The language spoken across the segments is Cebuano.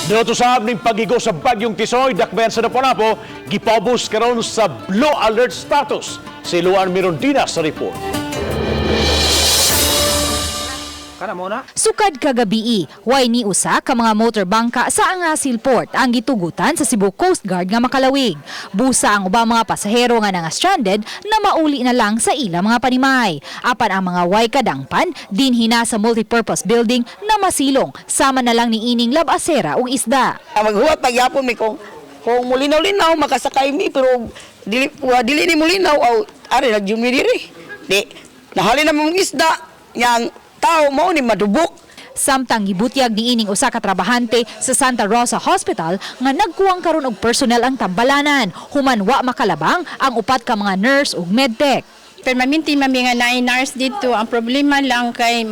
Dito sa ning pagigo sa Bagyong Tisoy, dakbayan sa Lapu-Lapu, gipaubos karon sa Blue Alert status. Si Luan Mirondina sa report. Kana mo na? Sukad kagabii, way ni usa ka mga motor bangka sa Angasil Port ang gitugutan sa Cebu Coast Guard nga makalawig. Busa ang ubang mga pasahero nga nanga stranded na mauli na lang sa ilang mga panimay. Apan ang mga way kadangpan dinhi na sa multipurpose building na masilong sama na lang ni ining labasera ug isda. Ah, maghuwat pagyapon mi kung mulinaw-linaw makasakay mi, pero dili wa, dili ni mulinaw aw ari na jud mi diri. Di nahali na mong isda yang tao mao ni madubok. Samtang gibutyag ni ining usa ka trabahante sa Santa Rosa Hospital nga nagkuwang karon og personnel ang tambalanan human wa makalabang ang upat ka mga nurse ug medtech. Permanente mami nga naay nurse dito. Ang problema lang kay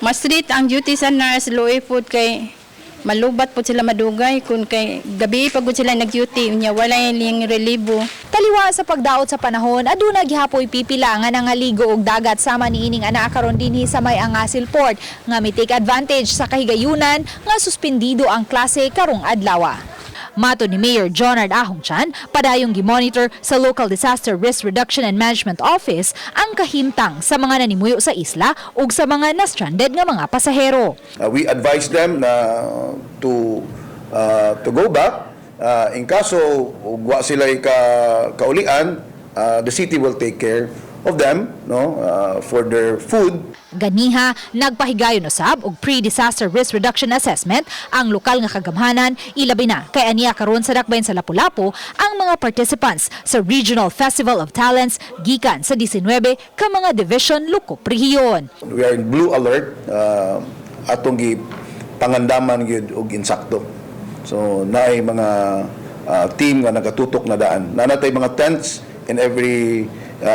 ma-street ang duty sa nurse, luoy pod kay malubat pod sila madugay kung kay gabi pag gud sila nag-duty, unya wala yung relibo. Taliwa sa pagdaot sa panahon, aduna gihapoy pipila nga nangaligo og dagat sama niining anaa karon dinhi sa may Angasil Port nga mi take advantage sa kahigayunan nga suspendido ang klase karong adlaw. Matod ni Mayor Jonard Ahong Chan, padayong gimonitor sa Local Disaster Risk Reduction and Management Office ang kahimtang sa mga nanimuyo sa isla ug sa mga na-stranded nga mga pasahero. We advise them na to go back. In kaso ug wa sila kaulian, the city will take care of them, no, for their food. Ganiha, nagpahigayon usab og pre-disaster risk reduction assessment ang lokal nga kagamhanan, ilabi na kay aniya karon sa dakbayan sa Lapu-Lapu ang mga participants sa Regional Festival of Talents gikan sa 19 ka mga division lukop rehiyon. We are in blue alert, atong gi pangandaman gyud og insakto. So naay mga team nga nagatutok na daan. Naa natay mga tents in every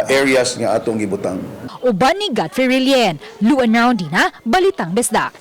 areas nga atong gibutang. Uban ni Godfrey Relien, Luan Marondina, Balitang Bisdak.